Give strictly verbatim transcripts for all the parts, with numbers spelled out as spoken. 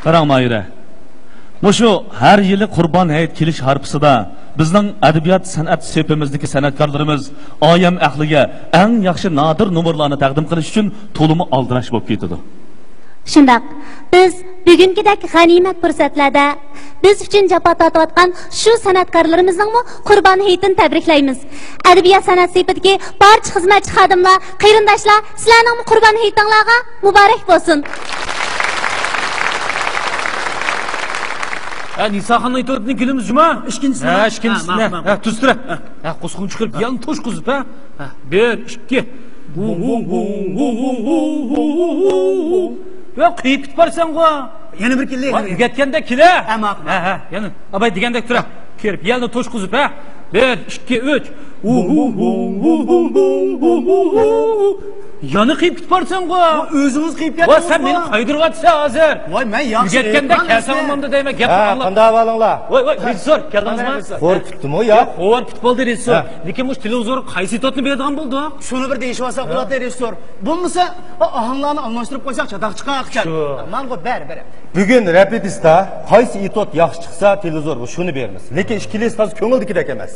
قاراڭ، ماھىرە. مۇشۇ ھەر يىلى قۇربان ھېيت كېلىش ھارپىسىدا بىزنىڭ ئەدەبىيات سەنئەت سېپىمىزدىكى سەنئەتكارلىرىمىز ئايەم ئەھلىگە ئەڭ ياخشى نادىر نومۇرلارنى تەقدىم قىلىش ئۈچۈن تولىمۇ ئالدىراش بولۇپ كېتىدۇ. شۇنداق، بىز بۈگۈنكىدەك غەنىيمەت پۇرسەتلەردە بىز ئۈچۈن جاپا تارتىۋاتقان شۇ سەنئەتكارلىرىمىزنىڭمۇ قۇربان ھېيتىنى تەبرىكلەيمىز. ئەدەبىيات سەنئەت سېپىدىكى بارچە خىزمەتچى خادىملار، قېرىنداشلار، سىلەرنىڭمۇ قۇربان ھېيتىڭلارغا مۇبارەك بولسۇن! ھە، نىساخاننىڭ ئېتىۋاتقىنى كېلىمىز جۇما. ئىككىنچىسىنى. ھە، ئىككىنچىسىنى. ھە، ماقۇل، ماقۇل. ھە، تۈز تۇرە. ھە، قوسۇقۇڭنى چىقىرىپ، يەنە توشقۇزۇپ، ھە. ھە، بىر، ئىككى. ۋۇ، ۋۇ، ۋۇ. يا، قېيىپ كېتىپ بارساڭغۇ. يەنە بىر كېلە، يەنە بىر. ئۆگەتكەندە كېلە. ھە، ماقۇل. ھە، ھە، يەنە. ئاباي دېگەندەك تۇرە. كېلىپ، يەنە توشقۇزۇپ، ھە. بىر، ئىككى، ئۈچ. ۋۇ، ۋۇ، ۋۇ. يەنە قېيىپ كېتىپ بارساڭغۇ. ئۆزىڭىز قېيىپ كەتتىڭىزغۇ. ۋاي، سەن مېنى قايدۇرۇۋاتىسەن ھازىر. ۋاي، مەن ياخشى ئۆگەتكەندە كەلسەڭ بولمامدۇ دەيمەن، گەپ قىلماڭلار. قانداق ئەھۋالىڭلار؟ ۋاي، ۋاي، رېژىسسور، كەلدىڭىزمۇ؟ خور پۈتتىمۇ يا؟ ياق، خور پۈتۈپ بولدى، رېژىسسور. ھە. لېكىن مۇشۇ تېلېۋىزورغا قايسى ئېتوتنى بېرىدىغان بولدۇق؟ شۇنى بىر دېيىشىۋالساق بولاتتى، رېژىسسور. بولمىسا، ئاھاڭلارنى ئالماشتۇرۇپ قويساق چاتاق چىقار. شۇ. ماڭغۇ، بەر، بەر. بۈگۈن رېپېتىتسدا قايسى ئېتوت ياخشى چىقسا، تېلېۋىزورغا شۇنى بېرىمىز. لېكىن ئىككىلىسى تازا كۆڭۈلدىكىدەك ئەمەس.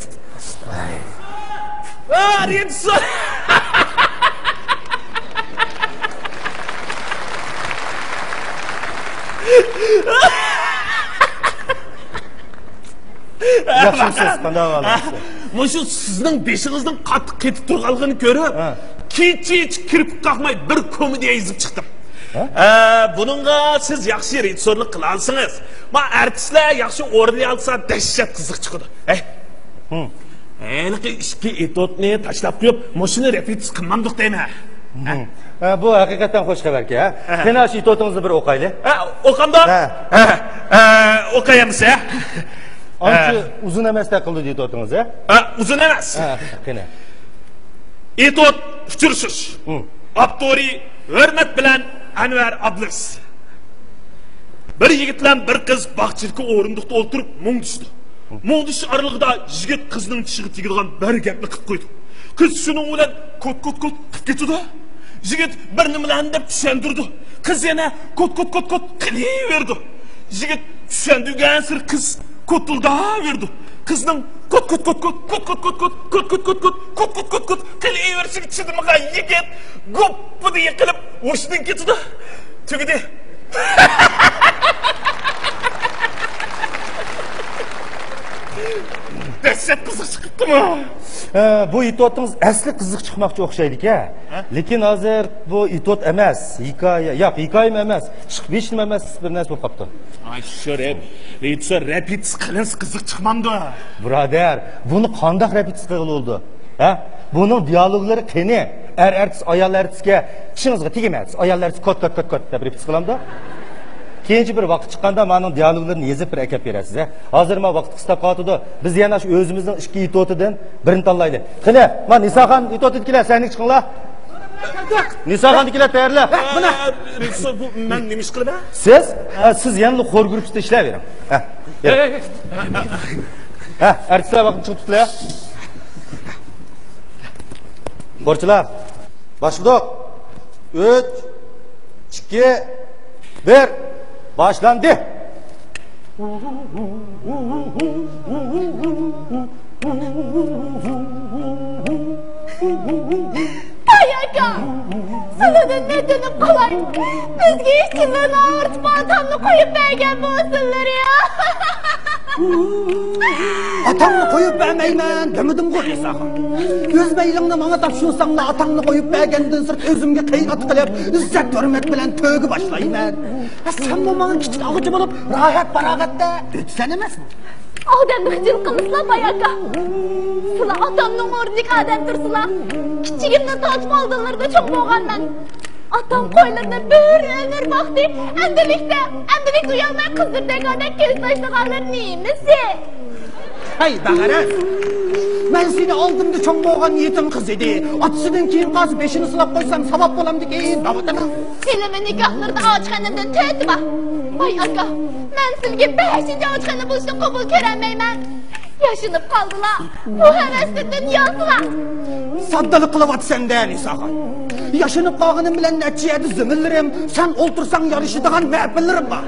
ئا، رېژىسسور! ياخشىمسىز؟ قانداق ئەھۋالىڭىز؟ مۇشۇ سىزنىڭ بېشىڭىزنىڭ قاتتىق قېتىپ تۇرغانلىقىنى كۆرۈپ، ھە، كېچىچە كىرپىك قاقماي بىر كومېدىيە يېزىپ چىقتىم. ھە؟ ئە، بۇنىڭغا سىز ياخشى رېژىسسورلۇق قىلالىسىڭىز، ما ئارتىسلار ياخشى ئورۇن ئالسا دەھشەت قىزىق چىقىدۇ. ھەي. ھە. ھېلىقى ئىككى ئېتوتنى تاشلاپ قويۇپ، مۇشۇنى رېپېتىتسىيە قىلمامدۇق دەيمەن. ھە. ھە، بۇ ھەقىقەتەن خوش خەۋەركەن، ھە؟ ھە. قېنى، شۇ ئېتوتىڭىزنى بىر ئوقايلى. ھە، ئوقامدۇ؟ ھە. ھە، ھە، ئوقايمىز، ھە؟ ئانچە ئۇزۇن ئەمەستەك قىلدى ئېتوتىڭىز، ھە؟ ھە، ئۇزۇن ئەمەس. ھە، قېنى. ئېتوت ئۇچرىشىش. ھە. ئاپتورى، ھۆرمەت بىلەن، ئەنۋەر ئابلىز. بىر يىگىت بىلەن بىر قىز باغچىدىكى ئورۇندۇقتا ئولتۇرۇپ مۇڭدىشىدۇ. مۇڭدىشىش ئارىلىقىدا يىگىت قىزنىڭ چىشىغا تېگىدىغان بىر گەپنى قىلىپ قويىدۇ. قىز شۇنىڭ بىلەن كوت، كوت، كوت قىلىپ كېتىدۇ. يىگىت بىر نېمىلەرنى دەپ چۈشەندۈرىدۇ. قىز يەنە كوت، كوت، كوت، كوت قىلىۋېرىدۇ. يىگىت چۈشەندۈرگەنسېرى قىز كوتۇلداۋېرىدۇ. قىزنىڭ كوت، كوت، كوت، كوت قىلىۋېرىشىگە چىدىمىغان يىگىت گۇپپىدە يىقىلىپ ھوشىدىن كېتىدۇ. تۈگىدى. دەھشەت قىزىق چىقىپتىمۇ؟ ھە، بۇ ئېتوتىڭىز ئەسلى قىزىق چىقماقچى ئوخشايدىكەن. ھە؟ لېكىن ھازىر بۇ ئېتوت ئەمەس، ھېكايە، ياق، ھېكايىمۇ ئەمەس، چىقىپ ھېچنېمە ئەمەس، بىر نەرسە بولۇپ قاپتۇ. ئاي، شۇ رەپ-، رېژىسسور، رېپېتىتسىيە قىلىنسا قىزىق چىقمامدۇ؟ بۇرادەر، بۇنى قانداق رېپېتىتسىيە قىلغىلى بولىدۇ؟ ھە؟ بۇنىڭ دىيالوگلىرى قېنى؟ ئەر ئارتىس ئايال ئارتىسقا چىشىڭىزغا تېگىمەن، ئايال ئارتىس كوت، كوت، كوت، كوت دەپ رېپېتىتسىيە قىلامدۇ؟ كېيىنچە بىر ۋاقىت چىققاندا مانىڭ دىيالوگلىرىنى يېزىپ بىر ئەكەپ بېرەرسىز، ھە؟ ھازىر ما ۋاقىت قىستاپ قالىدۇ. بىز يەنە شۇ ئۆزىمىزنىڭ ئىككى ئېتوتىدىن بىرنى تاللايلى. قېنى، ما نىساخان ئېتوتىدىكىلەر سەھنىگە چىقىڭلار. نىساخاندىكىلەر تەييارلا. مانا. ئە، رېژىسسور، بۇ مەن نېمە ئىش قىلىمەن؟ سىز؟ ئە، سىز يەنىلا خور گۇرۇپپىسىدا ئىشلەۋېرىڭ. ھە. ھە، ئارتىسلار ۋاقتىنى چىقىپ تۇتۇلە. خورچىلار، باشلىدۇق. ئۈچ، ئىككى، بىر، باشلاندى. ھاي ئاكا، سىلىدىن نېتىنىپ قالاي. بىزگە ئىچىملىرىنى ئاغرىتىپ ئاتامنى قويۇپ بەرگەن بولسۇنلىرى. ئاتاڭنى قويۇپ بەرمەيمەن دېمىدىمغۇ، رىزاخان؟ ئۆز مەيلىڭنى ماڭا تاپشۇرساڭلا، ئاتاڭنى قويۇپ بەرگەندىن سىرت، ئۆزۈمگە قەينات قىلىپ، ئىززەت-ھۆرمەت بىلەن تۆگە باشلايمەن. ھە، سەنمۇ ماڭا كىچىك ئاغىچى بولۇپ، راھەت-پاراغەتتە ئۆتىسەن ئەمەسمۇ؟ ئادەمنى خىجىل قىلمىسىلا، باي ئاكا. سىلەر ئاتامنىڭ ئورنىدىكى ئادەم تۇرسىلا، كىچىكىمدىن تارتىپ ئالدىلىرىدا چوڭ بولغانمەن. ئاتام قويلىرىنى بىر ئۆمۈر باقتى. ئەمدىلىكتە، ئەمدىلىكتە ئۇيالماي قىزدۇردەك ئادەم كۆز تاشلىغانلىرى نېمىسى؟ ھەي، بەغەرەز! مەن سېنى ئالدىمدا چوڭ بولغان يېتىم قىز ئىدى. ئاتىسىدىن كېيىن قالسا بېشىنى سىلاپ قويسام ساۋاب بولامدىكىن، داۋىتىنىڭ. ھېلىمۇ نىكاھلىرىدا ئاچخانا دىن تۆتى بار. ۋاي ئاكا، مەن سىلىگە بەشىنچى ئاچخانا بولۇشنى قوبۇل كۆرەلمەيمەن. ياشىنىپ قالدىلا، بۇ ھەۋەسلىرىدىن يانسىلا. ساددىلىق قىلىۋاتىسەن-دە، نىساخان. ياشىنىپ قالغىنىم بىلەن نەچچە يەردە زېمىنلىرىم، سەن ئولتۇرساڭ يارىشىدىغان مەپىللىرىم بار.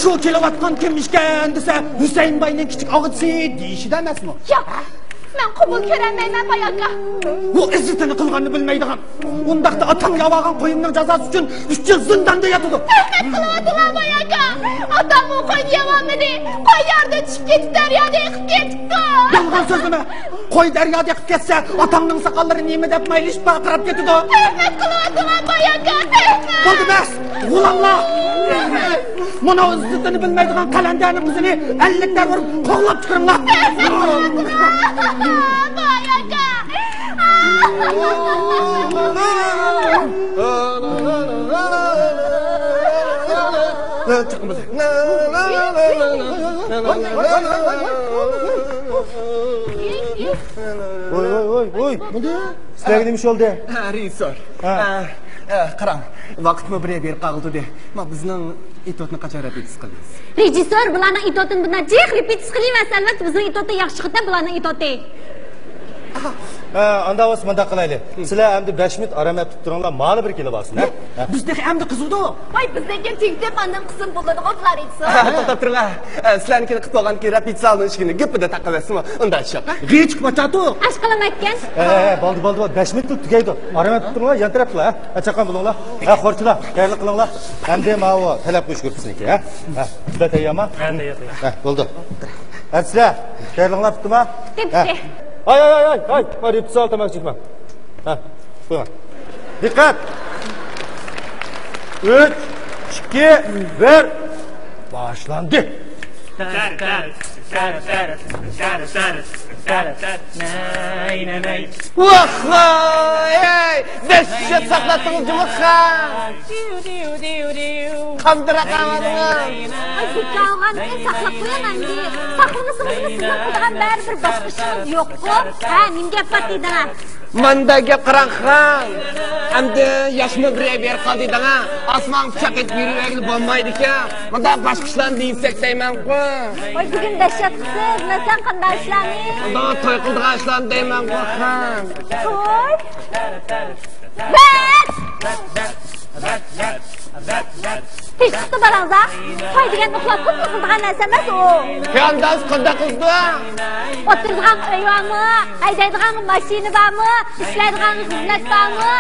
شۇ كېلىۋاتقان كىم ئىكەن دېسە، ھۈسەيىن باينىڭ كىچىك ئاغىچىسى دېيىشىدە ئەمەسمۇ؟ ياق، مەن قوبۇل كۆرەلمەيمەن، باي ئاكا. ئۇ ئىززىتىنى قىلغاننى بىلمەيدىغان، ئۇنداقتا ئاتاڭ يەۋالغان قويۇمنىڭ جازاسى ئۈچۈن ئۈچ يىل زىنداندا ياتىدۇ. تۆھمەت قىلىۋاتىمەن، باي ئاكا. ئاتاممۇ قوينى يەۋالمىدى. قوي يەردىن چۈشۈپ كېتىپ، دەريادا ئېقىپ كېتىپتۇ. يالغان سۆزلىمە. قوي دەريادا ئېقىپ كەتسە، ئاتاڭنىڭ ساقاللىرى نېمە دەپ مايلىشىپ پارقىراپ كېتىدۇ. تۆھمەت قىلىۋاتىمەن، باي ئاكا، تۆھمەت. بولدى، بەس. غۇلاملار. مانا ئىززىتىنى بىلمەيدىغان قەلەندەرنىڭ قىزىنى ئەللىك تەر ئۇرۇپ قوغلاپ چىقىرىڭلار. باي ئاكا. ۋوي، ۋوي، ۋوي، ۋوي. سىلەرگە نېمە ئىش بولدى؟ ھە، رېژىسسور. ھە. ھە، ھە، قاراڭ، ۋاقىتمۇ بىر بېرىپ قالدى. ما بىزنىڭ ئېتيۇدنى قاچان رېپېتىتسىيە قىلىمىز؟ رېژىسسور، بۇلارنىڭ ئېتيۇدىنى بۇنداق جىق رېپېتىتسىيە قىلىۋەرسە، ئەلۋەتتە بىزنىڭ ئېتيۇد ياخشى چىقىدۇ، بۇلارنىڭ ئېتيۇدى. ھە، ئاندا بولسا مۇنداق قىلايلى. سىلەر ئەمدى بەش مىنۇت ئارام ئېلىپ تۇرۇڭلار، مالا بىر كېلىۋالسۇن، ھە؟ ھە. بىز تېخى ئەمدى قىزىدۇق. ۋاي، بىزنىڭكىنى تۈگىتىپ، ئاندىن قىزىم بولىدىغۇ بۇلار ئېيتسا. ھە، توختاپ تۇرۇڭ، ھە. ئە، سىلەرنىڭكىنى قىلىپ بولغاندىن كېيىن رېپېتىتسىيە زالىنىڭ ئىشىكىنى گۈپپىدە تاقىۋەتسىمۇ، ئۇنداق ئىش يوق، ھە؟ غىچ باچاتۇ. ئاش قىلىڭ ئەكەن. ھە، ھە، ھە، بولدى، بولدى، بولدى. بەش مىنۇت تۈگەيدۇ. ئارام ئېلىپ تۇرۇڭلار، يان تەرەپتىلا، ھە. ھە، چاققان بولۇڭلار. ھە، خورچىلار، تەييارلىق قىلىڭلار. ئەمدى ماۋۇ تەلەپ قويۇش گۇرۇپپىسىنىڭكى، ھە. ھە، سىلەر تەييارما؟ ھە، تەييار، تەييار. ھە، بولدى. ئەرتىسلەر، تەييارلىقلار پۈتتىمۇ؟ پۈتتى. ھە. ھاي، ھاي، ھاي، ھاي، ھاي. ھە، رېپېتىتسىيە تاماكا چەكمە. ھە، قويۇڭ. دىققەت! ئۈچ، ئىككى، بىر. باشلاندى. ۋاخ، ۋاي، ئەي، دەھشەت ساقلاتتىڭىز جۇمۇ خان. قاندىراق ئاۋازىڭىز. ئاي، بىكار بولغاندىكىن ساقلاپ قويۇڭ ئەمدى. ساقلىمىسىڭىزمۇ سىزنىڭ قىلىدىغان بەرىبىر باشقا ئىشىڭىز يوققۇ. ھە، نېمە گەپ بار دېدىڭە؟ مانداق گەپ قاراڭ خان. ئەمدى ياشمۇ بىرەر بېرىپ قالدى دەڭە. ئاسمانغا پىچاق ئېتىپ يۈرۈۋەرگىلى بولمايدىكەن. مۇنداق باشقا ئىشلارنى دېيسەك دەيمەنغۇ. ۋاي، بۈگۈن دەھشەت قىلسىز، مەسىلەن، قانداق ئىشلارنى؟ مۇنداق توي قىلىدىغان ئىشلارنى دەيمەنغۇ خان. توي؟ بەس! ھېچ چىقتى بالاڭزا. توي دېگەن ئۇخلاپ قىلىدىغان نەرسە ئەمەس ئۇ. قېرىنداش قانداق قىلىدۇ؟ ئولتۇرىدىغان ئۆي بارمۇ؟ ھەيدەيدىغان ماشىنا بارمۇ؟ ئىشلەيدىغان خىزمەت بارمۇ؟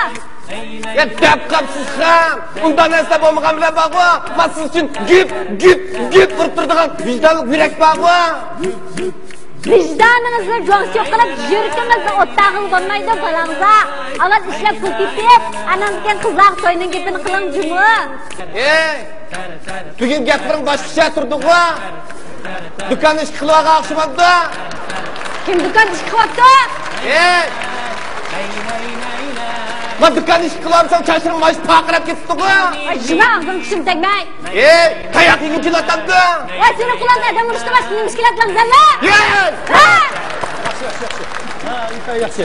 يا دەپ قاپسىز خان. ئۇنداق نەرسە بولمىغان بىلەن بارغۇ. ما سىز ئۈچۈن گۈپ، گۈپ، گۈپ ئۇرۇپ تۇرىدىغان ۋىجدانلىق يۈرەك بارغۇ. ۋىجدانىڭىزنى جۇڭشۇ قىلىپ، يۈرىكىڭىزنى ئوت تاغىغا بولمايدۇ، بالاڭزا. ئاۋۋال ئىشلەپ پۇل تېپىپ، ئاندىن كېيىن قىزلارغا توينىڭ گېپىنى قىلىڭ جۇمۇ. ئەي، بۈگۈن گەپلىرىڭ باشقىچە تۇردىغۇ. دۇكان ئىشقا قىلىۋالغان ئوخشىمامدۇ؟ كىم دۇكان ئىشقا قىلىۋاپتۇ؟ ئەي، ما دۇكان ئىشقا قىلىۋالمىساڭ چاچلىرىڭ مايسا پارقىراپ كېتىپتىغۇ. ۋاي، يېمە ئاغزىڭنى چىشىم تەگمەي. ئېي، تاياق يېگۈم كېلىۋاتامدۇ؟ ۋاي، سېنىڭ قۇلاڭدا ئادەم ئۇرۇشتا باشقا نېمە ئىش كېلىۋاتىدۇ، زەممە؟ ھە! ياخشى، ياخشى، ياخشى. ھە، ئىنتايىن ياخشى.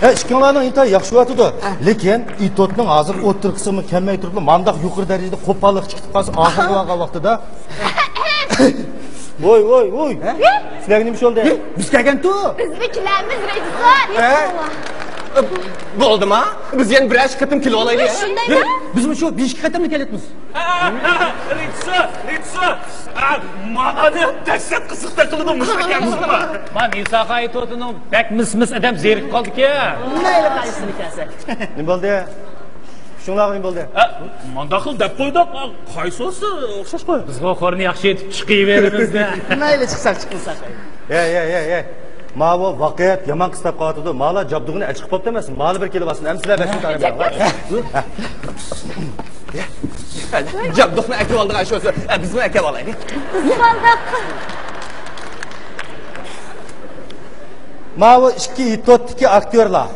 ھە، ئىككىڭلارنىڭ ئىنتايىن ياخشى بولۇۋاتىدۇ. لېكىن ئېتيۇدنىڭ ھازىر ئوتتۇرا قىسمى كەلمەي تۇرۇپلا مانداق يۇقىرى دەرىجىدە قوپاللىققا چىقىپ قالسا، ئاخىرغا بارغان ۋاقتىدا. ۋوي، ۋوي، ۋوي. ھە؟ سىلەرگە نېمە ئىش بولدى؟ بىز كەلگەنتۇ. بىزمۇ كېلەمىز، رېژىسسور. ھە؟ بولدىما؟ بىز يەنە بىرەر ئىككى قېتىم كېلىۋالايلى. شۇندايمۇ؟ بىزمۇ شۇ بىر ئىككى قېتىملا كېلىۋاتىمىز. رېژىسسور، رېژىسسور. ئا، مانا دەھشەت قىزىقتەك قىلىدۇ مۇشۇ ئەكەمسىزمۇ؟ ما نىساخان ئېتيۇدىنىڭ بەك مىس-مىس ئادەم زېرىكىپ قالدىكەن. مەيلى، قايسىسىنى كەلسە. نېمە بولدى؟ شۇڭلارغا نېمە بولدى؟ ئە، مانداق قىل دەپ قويدۇق. قايسىسى ئوخشاش قوي. بىزغۇ خورنى ياخشى ئېيتىپ چىقىۋېرىمىز-دە. مەيلى، چىقساق چىقمىساق. ھەي، ھەي، ھەي، ھەي. ماۋۇ ۋاقىت يامان قىستاپ قالىۋاتىدۇ. مالا جابدۇقىنى ئەچىقىپ بوپتۇ ئەمەسمۇ؟ مالا بىر كېلىۋالسۇن. ئەمسىلەر بەش مىنۇت ئارام بېرىڭلار. جابدۇقنى ئەكىۋالدىغان شۇ. ئە، بىزمۇ ئەكىۋالايلى. بىزمۇ ئالدۇق. ماۋۇ ئىككى ئېتيۇدتىكى ئاكتيورلار.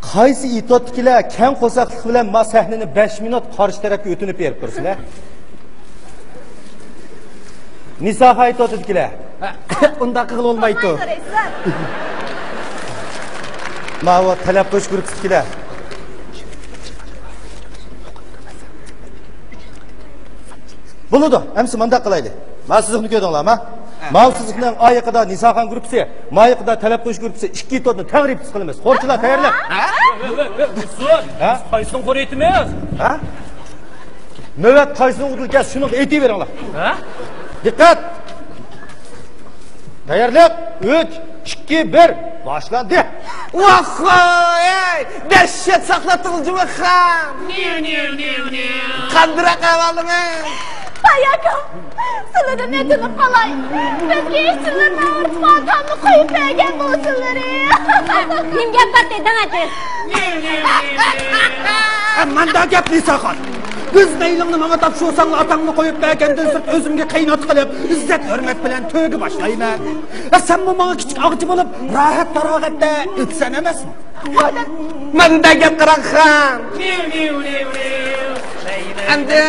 قايسى ئېتيۇدتىكىلەر كەڭ قورساقلىق بىلەن ما سەھنىنى بەش مىنۇت قارشى تەرەپكە ئۆتۈنۈپ بېرىپ تۇرسىلەر؟ نىساخان ئېتيۇدتىكىلەر. ئۇنداق قىلغىلى بولمايدۇ. ماۋۇ تەلەپ قويۇش گۇرۇپپىسىدىكىلەر. بولىدۇ، ئەمسە مۇنداق قىلايلى. مانا سىزىقنى كۆردۈڭلارما؟ ماۋۇ سىزىقنىڭ ئايىقىدا نىساخان گۇرۇپپىسى، مايىقىدا تەلەپ قويۇش گۇرۇپپىسى، ئىككى ئېتيۇدنى تەڭ رېپېتىتسىيە قىلىمىز. خورچىلار تەييارلىق. ھە؟ ھە؟ قايسىنى خور ئېيتىمىز؟ ھە؟ نۆۋەت قايسىنىڭ ئۇدۇلى كەلسە، شۇنىڭغا ئېتىۋېرىڭلار. ھە؟ دىققەت! تەييارلىق، ئۈچ، ئىككى، بىر، باشلاندى! ۋاخخاي! دەھشەت ساقلاتتىڭىز جۇمۇ خان! قاندىراق ئەھۋالىڭىز؟ باي ئاكا، سىلىدىن ئېتىنىپ قالاي. بىزگە ئىچىلىرىنى ئاغرىتىپ ئاتامنى قويۇپ بەرگەن بولسىلىرى. نېمە گەپ بار دېدىڭ ئەتىس؟ ئە، ماندا گەپ لىساخان. بىز مەيلىڭنى ماڭا تاپشۇرساڭلا ئاتاڭنى قويۇپ بەرگەندىن سىرت ئۆزۈمگە قېيىنات قىلىپ، ئىززەت ھۆرمەت بىلەن تۆگە باشلايمەن. ئە، سەنمۇ ماڭا كىچىك ئاغىچى بولۇپ، راھەت پاراغەتتە ئۆتىسەن ئەمەسمۇ؟ مەندە گەپ قىراڭ خان. ئەمدى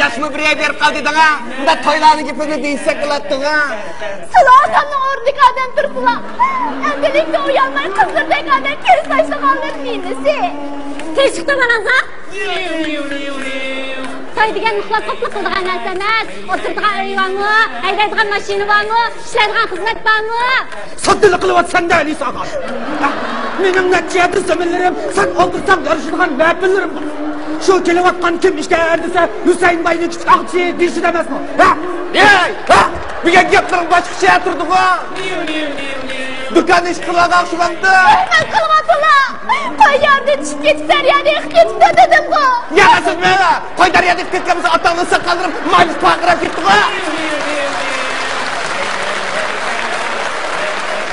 ياشمۇ بىر يەر بېرىپ قالدى دەڭا. مۇنداق تويلارنىڭ گېپىنى دېيسەك بولاتتىغا. سىلەر ئاتامنىڭ ئورنىدىكى ئادەم تۇرسىلا، ئەمدىلىكتە ئۇيالماي قىزلىرىدەك ئادەم كۆز تاشلىغانلىرى نېمىسى؟ تىنچلىقتا ماڭىڭزا. توي دېگەن ئۇخلاپ قوپلا قىلىدىغان نەرسە ئەمەس. ئولتۇرىدىغان ئۆي بارمۇ؟ ھەيدەيدىغان ماشىنا بارمۇ؟ ئىشلەيدىغان خىزمەت بارمۇ؟ ساددىلىق قىلىۋاتىسەن-دە، لىساخان. ھە؟ مېنىڭ نەچچە يەردە زېمىنلىرىم، سەن ئولتۇرساڭ يارىشىدىغان مەپىللىرىم بار. شۇ كېلىۋاتقان كىم ئىكەن دېسە، ھۈسەيىن باينىڭ كىچىك ئاغىچى دېيىشىدە ئەمەسمۇ؟ ھە؟ ھەي! ھە؟ بۈگۈن گەپلىرىڭ باشقىچە تۇرىدىغۇ. دۇكان ئىش قىلىۋالغان ئوخشىمامدۇ؟ ھۆرمەت قىلىۋاتىلا! قوي يەردىن چۈشۈپ كېتىپ، دەريادا ئېقىپ كېتىپتۇ دېدىمغۇ! يا سىز مەن! قوي دەريادا ئېقىپ كەتكەن بولسا، ئاتاڭنىڭ ساقاللىرى مايلىق پارقىراپ كېتىدىغۇ!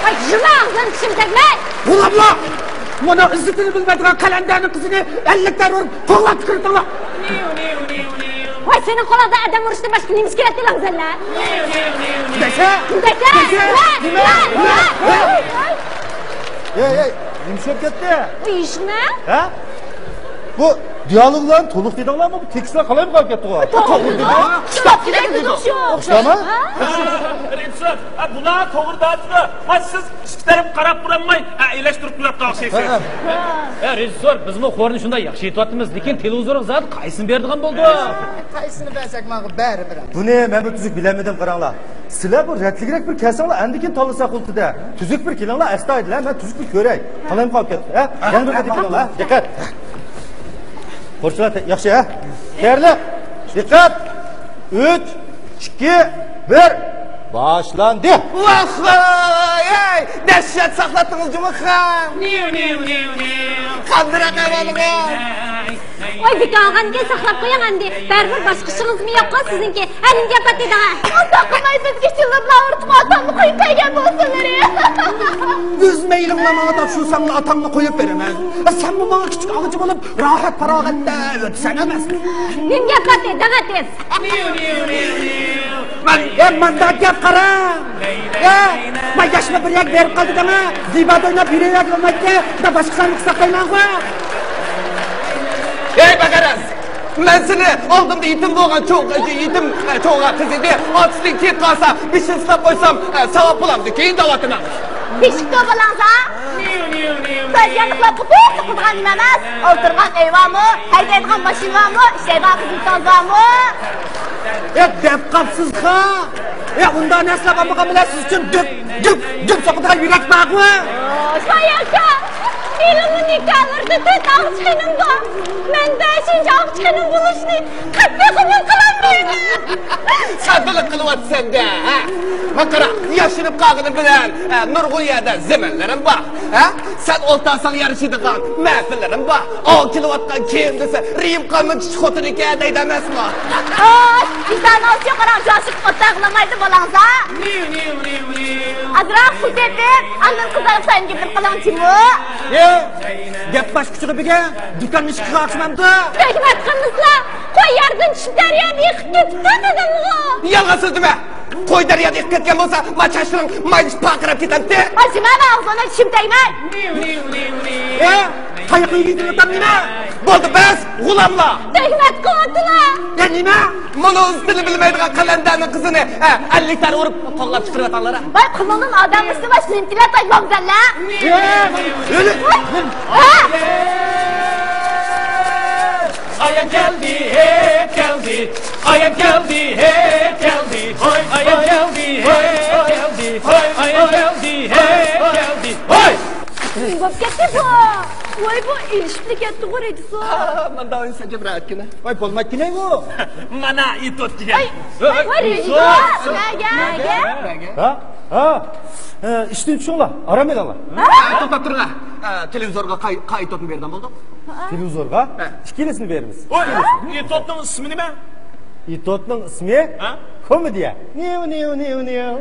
ۋاي، يۇمۇڭ ئاغزىڭنى، چىشىم تەگمەي! غۇلاملار! مانا ئىززىتىنى بىلمەيدىغان قەلەندەرنىڭ قىزىنى ئەللىك تەر ئۇرۇپ، قوغلاپ چىقىرىڭلار! ۋاي، سېنىڭ قولۇڭدا ئادەم ئۇرۇشتىن باشقا نېمە ئىش كېلەتتى، لەڭزەللەر؟ دەسە! دەسە! دەسە! نېمە؟ نېمە؟ ھەي، ھەي، نېمە ئىش بولۇپ كەتتى؟ دېيىشمە! ھە؟ بۇ دىيالوگلارنى تولۇق دېدىڭلارمۇ؟ بۇ تېكىستلار قالايمىقان قېلىپ كەتتىغۇ؟ توغرا دېدى. كىتاب كېرەك دېدۇم شۇ. ئوخشايمۇ؟ رېژىسسور، ھە، بۇلار توغرا دەۋاتىدۇ. ما سىز ئىككى تەرەپ قاراپ تۇرالماي، ھە، ئېلەشتۈرۈپ تۇرۇپ قالغان ئوخشايسىز. ھە، رېژىسسور، بىزمۇ خورنى شۇنداق ياخشى ئېيتىۋاتىمىز، لېكىن تېلېۋىزورغا زادى قايسىنى بېرىدىغان بولدۇق؟ قايسىنى بەرسەك ماڭا بەرىبىر. بۇنى مەنمۇ تۈزۈك بىلەلمىدىم، قاراڭلار. سىلەر بۇ رەتلىكرەك بىر كەلسەڭلار، ئاندىن كېيىن تاللىساق بولىدۇ-دە. تۈزۈك بىر كېلىڭلار، ئەستايىدىل، ھە، مەن تۈزۈك بىر كۆرەي. قالايمىقان قېلىپ كەتتى، ھە؟ يەنە بىر قېتىم كېلىڭلار، ھە؟ دىققەت. قورچىلار، ياخشى، ھە؟ تەييارلىق. دىققەت. ئۈچ، ئىككى، بىر. باشلاندى. ۋاخخاي! دەھشەت ساقلاتتىڭىز جۇمۇ خان! قاندىراق ئەھۋالىڭىز؟ ۋاي، بىكار ئالغاندىكىن ساقلاپ قويۇڭ ئەمدى. بەرىبىر باشقا ئىشىڭىزمۇ يوققۇ سىزنىڭكى. ھە، نېمە گەپ بار دېدىڭ، ھە؟ ئۇنداق قىلماي، بىزگە شىللىپ ئاغرىتىپ ئاتامنى قويۇپ بەرگەن بولسىلىرى. ئۆز مەيلىڭلار ماڭا تاپشۇرساڭلار ئاتاڭنى قويۇپ بېرىمەن. سەنمۇ ماڭا كىچىك ئاغىچى بولۇپ، راھەت پاراغەتتە ئۆتىسەن ئەمەسمۇ؟ نېمە گەپ بار دېدىڭ، ئەتىس؟ مەن، ئە، مانداق گەپ قارا. ئە، مەن ياشما بىر يەرگە بېرىپ قالدى دەڭە. زىبا ئويناپ يۈرۈۋەرگىلى بولمايتتى. دا باشقىلارنى قىستاپ قويماڭغۇ. ئەي بەگەرەز، مەن سېنى ئالدىمدا يېتىم بولغان چوغ-، يېتىم، ئە، چوغا قىز ئىدى. ئاتىسىدىن كېيىن قالسا، بېشىنى سىلاپ قويسام، ئە، ساۋاب بولامدىكىن دەۋاتىمەن. بېشىكتۇ بالاڭزا. كۆزگە ئېنىقلاپ قوپۇپ سوقىدىغان نېمە ئەمەس. ئولتۇرغان ئۆي بارمۇ؟ ھەيدەيدىغان ماشىنا بارمۇ؟ ئىشلەيدىغان خىزمىتىڭىز بارمۇ؟ ئە، دەپ قاپسىزغا. ئە، ئۇنداق نەرسىلەر بولمىغان بىلەن سىز ئۈچۈن دۈپ، دۈپ، دۈپ سوقىدىغان يۈرەك بارغۇ. باي ئاكا، ھېلىمۇ نىكاھلىرىدا تۆت ئاغىچ خېنىم بار. مەن بەشىنچى ئاغىچ خېنىم بولۇشنى قەتئىي قوبۇل قىلالمايمەن. ساددىلىق قىلىۋاتىسەن-دە، ھە؟ ما قارا، ياشىنىپ قالغىنىم بىلەن، ھە، نۇرغۇن يەردە زېمىنلىرىم بار، ھە؟ سەن ئولتۇرساڭ يارىشىدىغان مەپىللىرىم بار. ئاۋۇ كېلىۋاتقان كىم دېسە، رېيىم خاننىڭ كىچىك خوتۇنىكەن دەيدۇ ئەمەسمۇ؟ ئاي، ئىنسان ئالسا قاراڭ، جاشىق ئوتتاغلىمايدۇ بالاڭزا. ئازراق پۇل تېپىپ، ئاندىن قىزارغا سايىن گېپىنى قىلىڭ جۇمۇ. يە، گەپ باشقىچىغا بىگە، دۇكان ئىشىكىغا ئاخشىمامدۇ؟ تۆھمەت قىلمىسىلا، قوي يەردىن چۈشۈپ دەريادا ئېقىپ كېتىپتۇ دېدىمغۇ. يالغان سۆزلىمە. قوي دەريادا ئېقىپ كەتكەن بولسا، ما چاچلىرىڭ مايدىچە پارقىراپ كېتەمتى. ئاچىما ئاغزىڭنى، چۈشۈم تەگمەي. ئە، قاياقنى يېتىۋاتام نېمە؟ بولدى بەس، غۇلاملار. تۆھمەت قىلىۋاتىلا. يا نېمە؟ مۇنۇ ئۆزى تىلى بىلمەيدىغان قەلەندەرنىڭ قىزىنى، ئە، ئەللىك تەر ئۇرۇپ قوغلاپ چىقىرىۋاتاڭلار. ۋاي، قۇلۇقنىڭ ئادەم ئىشى بار، شۇنىڭكىلەر تاي مامزەللە. ئۆلۈپ. ئايام كەلدى، ھېي كەلدى. ئايام كەلدى، ھېي كەلدى. ئايام كەلدى، ھېي كەلدى. ئايام كەلدى، ھېي كەلدى. ھوي! بولۇپ كەتتى بۇ. ۋاي، بۇ ئېلىشىپلا كەتتىغۇ، رېژىسسور. مانداق ئوينىسا جىمراكىنا. ۋاي، بولمايتتىكەن ۋۇ. مانا ئېتوت دېگەن. ۋاي، ۋاي، رېژىسسور، نەگە؟ نەگە؟ ھە؟ ھە؟ ئە، ئىشتىن چۈشۈڭلار، ئارام ئېلىڭلار. توختاپ تۇرۇڭلار. ئە، تېلېۋىزورغا قاي-، قاي ئېتوتنى بېرىدىغان بولدۇق؟ تېلېۋىزورغا ھە. ئىككىلىسىنى بېرىمىز. ۋاي، ئېتوتنىڭ ئىسمى نېمە؟ ئېتوتنىڭ ئىسمى ھە؟ كومېدىيە. نىيو، نىيو، نىيو، نىيو.